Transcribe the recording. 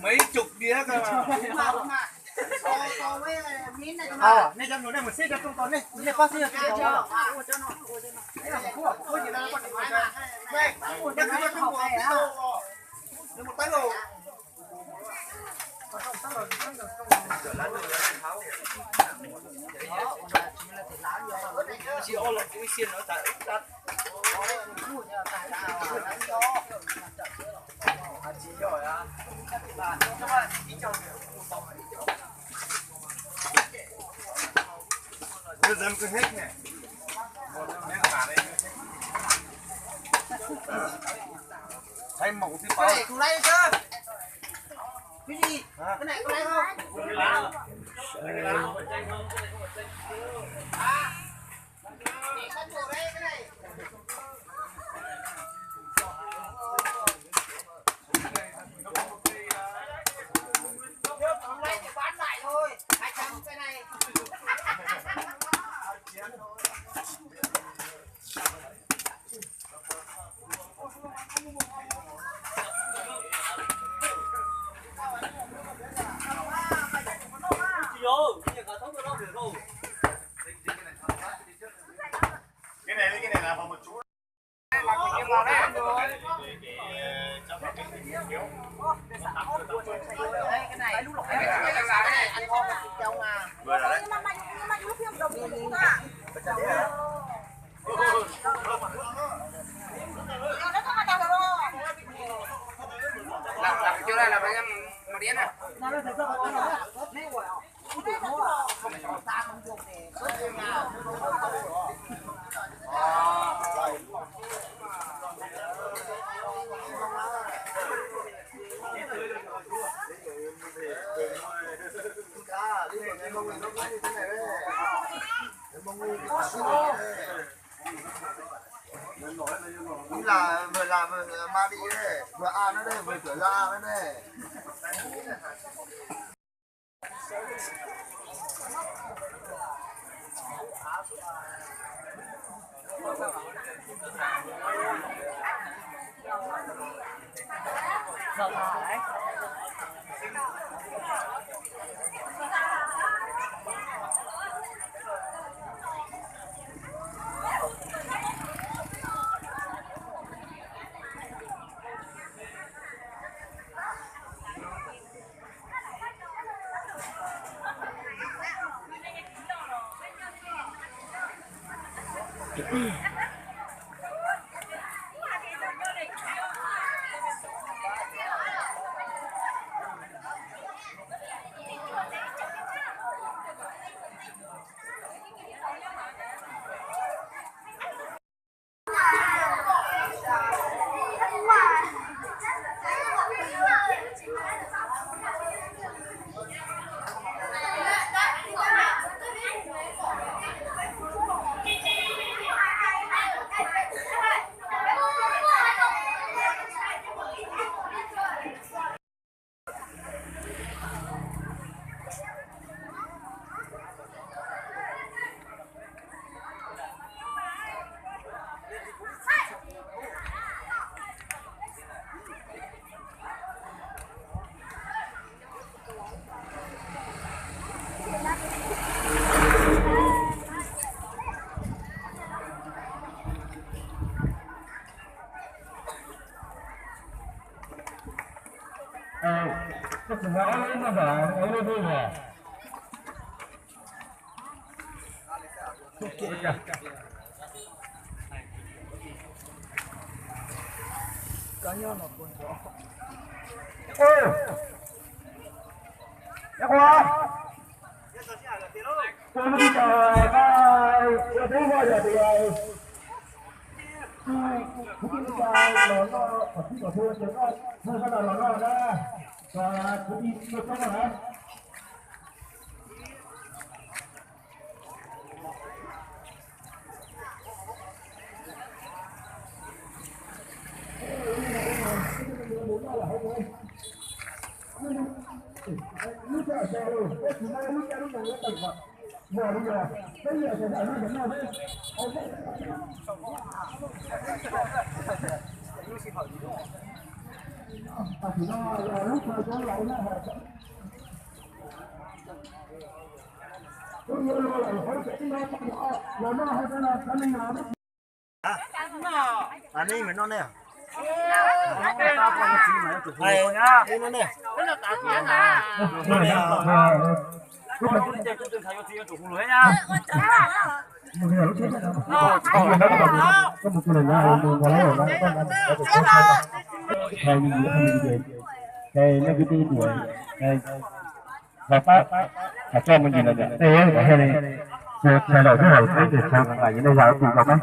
Mấy chục đĩa cơ mà. Ơ, nej cho nụ, nej một xếp cho trong tàu, nej, nej bác sĩ cho trong tàu. Đây, đây, đây, đây, một tấn rồi. Thấy màu thì cái này tôi lấy chứ. Cái gì? Hả? Cái này tôi lấy không? Cái này với cái này là vào một chú. Làm, làm cái chỗ này là phải một đĩa nè. Ib las, vwm las, vwm mas li, vwm a no ne, vwm tuam las a no ne. Anib me no ne. Thov pab, thov coj me ntsis los tias tej no thiaj li tshaj lawm xwb, hais teb ces tshaj mas yus nej yau tus los mas.